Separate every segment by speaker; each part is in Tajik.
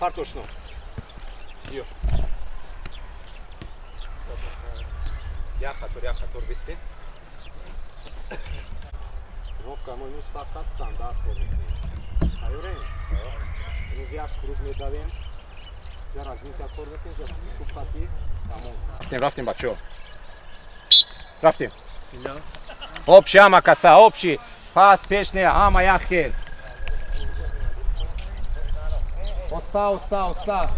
Speaker 1: Партошно. Биё. Як қатор, як қатор бистед. Тренировка мо имрӯз фақат стандарт кор мекунем. Тайёрем? Имрӯз як круг медавем. Я разминка кор мекунем, я тупати, тамом. Рафтем, рафтем, бачаҳо. Рафтем. Общий ҳама каса, общий. Пас, пеш не, ҳама як хел. Оста, оста, оста.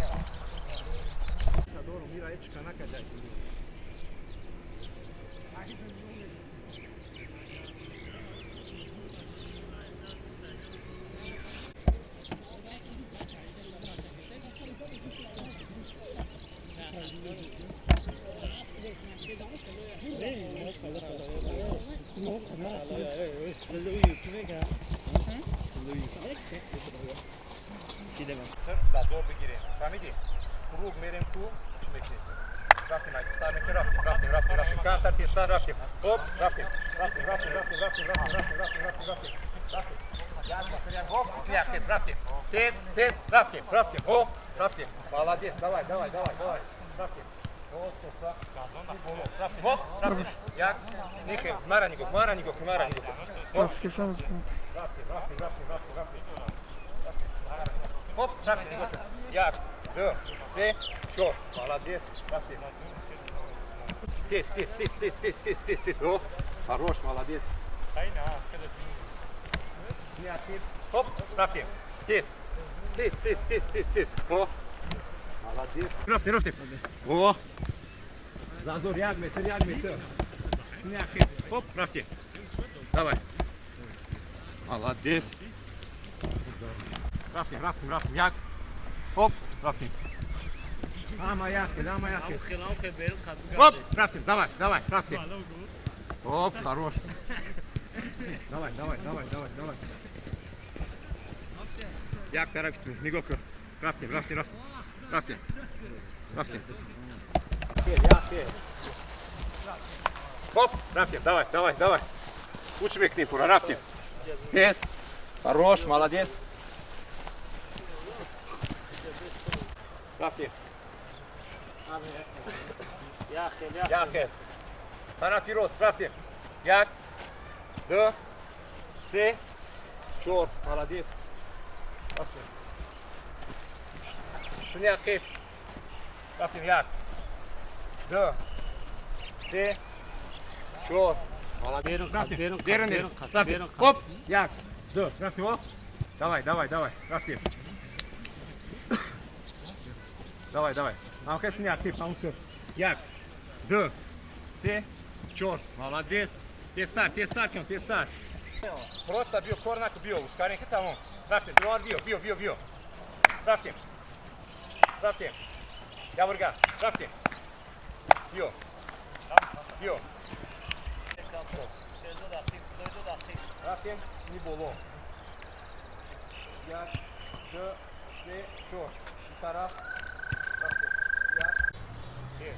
Speaker 1: Зазор бигирем. Фаҳмидӣ? Круг мерем ку, чӣ мекунем? Рафтем, ай сар мекунем, рафтем, рафтем, рафтем, рафтем. Камтар тезтар рафтем. Хоп, рафтем. Рафтем, рафтем, рафтем, рафтем, рафтем, рафтем, рафтем, рафтем, рафтем. Рафтем. Як метр, як, хоп, снятем, рафтем. Тез, тез, рафтем, рафтем, хоп, рафтем. Молодец, давай, давай, давай, давай. Рафтем. Рафтем, хоп, рафтем. Як, нихе, мара нигоҳ, мара нигоҳ, мара нигоҳ.
Speaker 2: Запуски сам закон.
Speaker 1: Рафтем, рафтем, рафтем, рафтем, рафтем. Хоп, рафтем, нигоҳ. Як, ду, се, чор. Молодец, рафтем. Тез, тез, тез, тез, тез, тез, тез, тез. О, хорош, молодец. Снятый. Хоп, рафтем. Тез. Тез, тез, тез, тез, тез. О, молодец. Рафтем, рафтем. О, зазор як метр, як метр. Снятый. Хоп, рафтем. Давай. Молодец. Рафтем, рафтем, рафтем. Як. Хоп, рафтем. Ама як, ама як. Хоп, рафтем, давай, давай, рафтем. Хоп, хорош. Давай, давай, давай, давай, давай. Як тараф смех, нигоҳ кун. Рафтем, рафтем, рафтем. Рафтем. Рафтем. Як, як. Хоп, рафтем, давай, давай, давай. Учи мекунем пура, рафтем. Тез. Хорош, молодец. Рафтем. Як. Тарафи рост, рафтем. Як, ду, се, чор. Молодец. Рафтем. Синяки. Рафтем, як, ду, се, чор. Молодец. Рафтем. Берун, берун. Рафтем. Хоп, як, ду, рафтем, оп. Давай, давай, давай, рафтем. Давай, давай. Амхе синяки, паунсер. Як, ду, се, чор. Молодец. Тезтар, тезтар кун, тезтар. Просто биё, кор наку, биё. Ускорен ки тамом. Рафтем, диловар, биё, биё, биё, биё. Рафтем. Рафтем. Явурга, рафтем. Биё. Биё. Рафтем, ни боло. Як, ду, се, чор. Ин тараф. Рафтем. Як, пеш.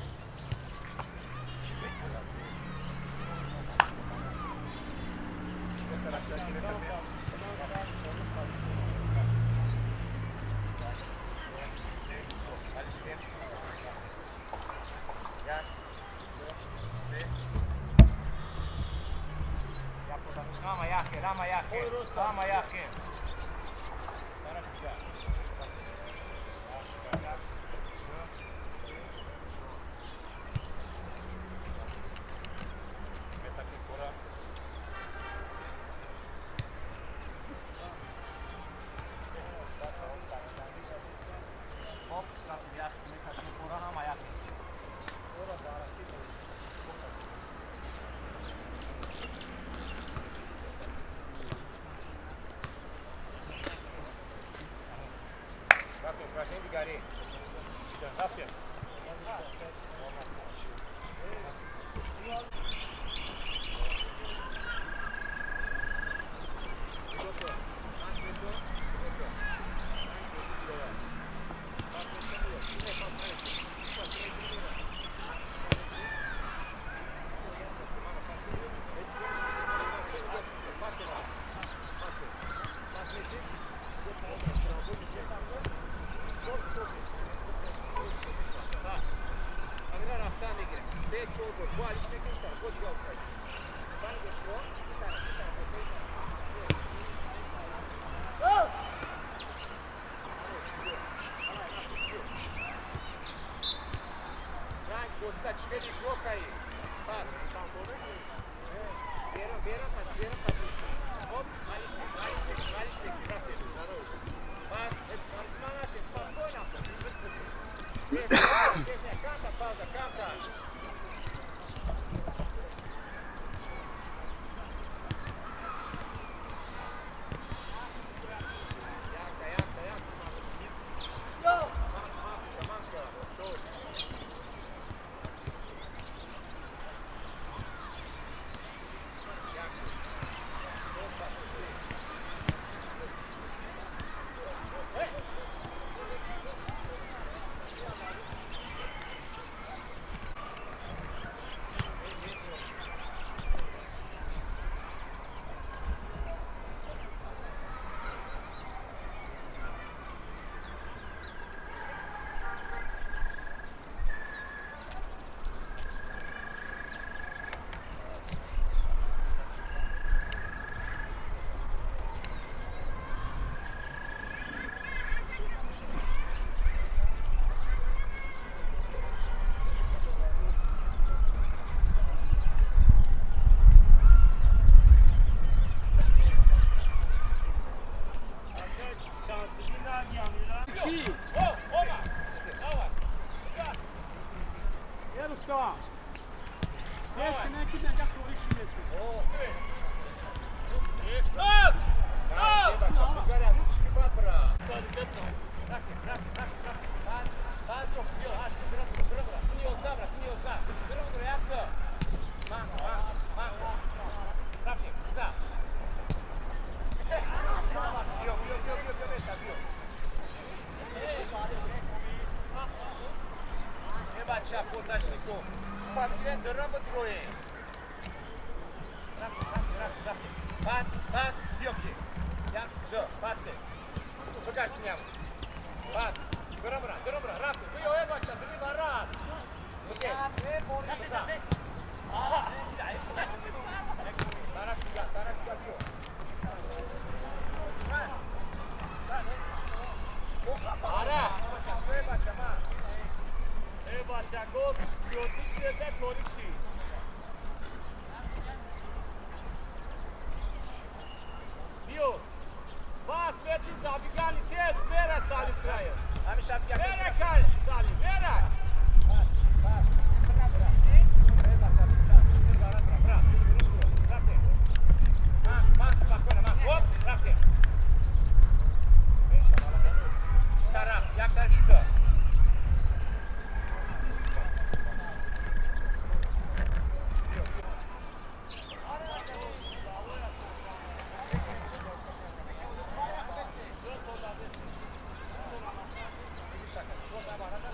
Speaker 1: Bora,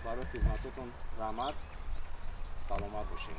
Speaker 2: Барои хизматотон раҳмат, саломат бошед.